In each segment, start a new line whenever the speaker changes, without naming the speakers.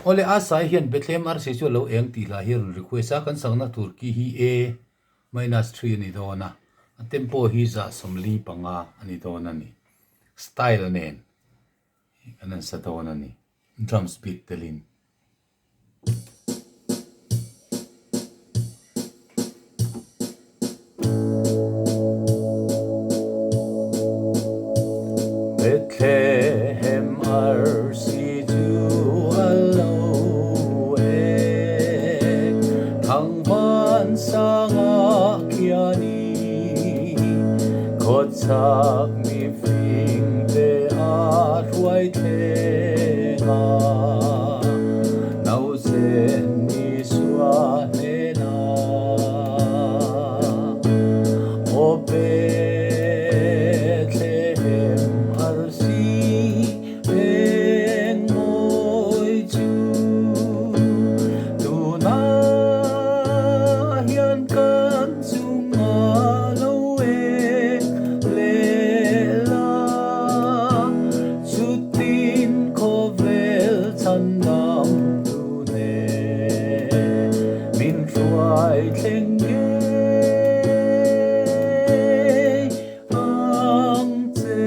Awle a sai hian Bethlehem arsi chu a lo eng tih lah hi a rawn request a, kan sakna tur ki hi A minus 3 a ni dawn a, a tempo hi 145 a ni dawn a ni. Style nen kan han sa dawn a ni, drums beat telin. Bethlehem arsi chu a lo ek, Thangvan sangah khianin, Khawchhak mifing te a hruai thleng a, Nausen Isua hnenah. Aw Bethlehem arsi eng mawi chu, Tunah hian kan chungah lo eng leh la, Chutin khawvel chhan dam tu nen min hruai thleng ngei ang che.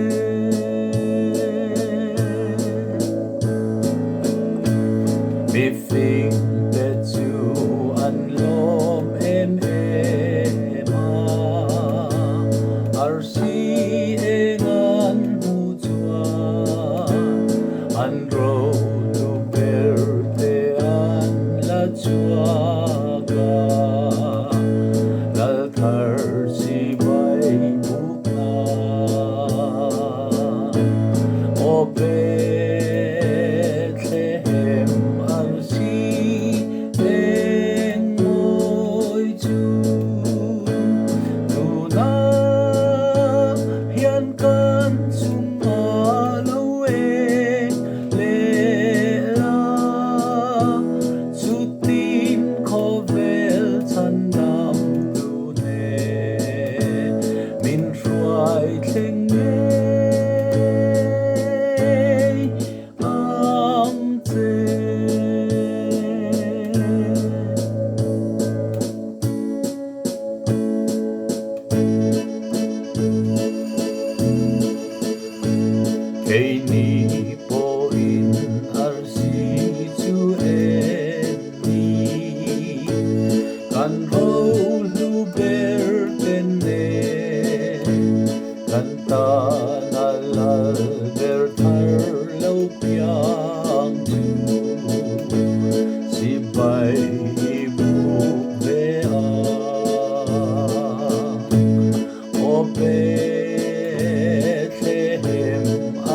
Mifing te chu an lawm em em a, arsi eng an hmu chuan an rohlu ber te an la chhuak a, lal thar chibai buk nan. Aw Bethlehem arsi eng mawi chu, tunah hian kan chungah lo eng leh la, chutin khawvel chhan dam tu nen min hruai thleng ngei ang che. Keini pawhin arsi chu en ni, kan rohlu ber ten nen, kan tan a lal ber thar lo piang chu, sipai i buk ve ang. Aw Bethlehem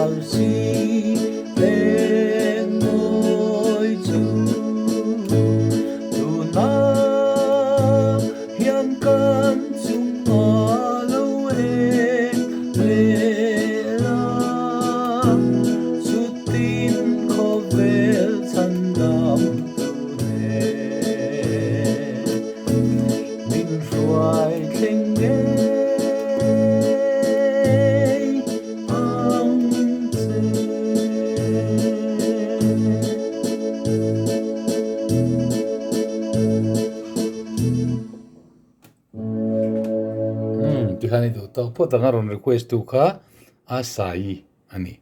arsi leng mawi chu, tunah hian kan chungah lo eng leh la, chutin khawvel chhan dam tu nen. Min hruai thleng ngei ang che. Umm tikhan i duh tawk phawt ang a rawn request tu kha a Sai a ni.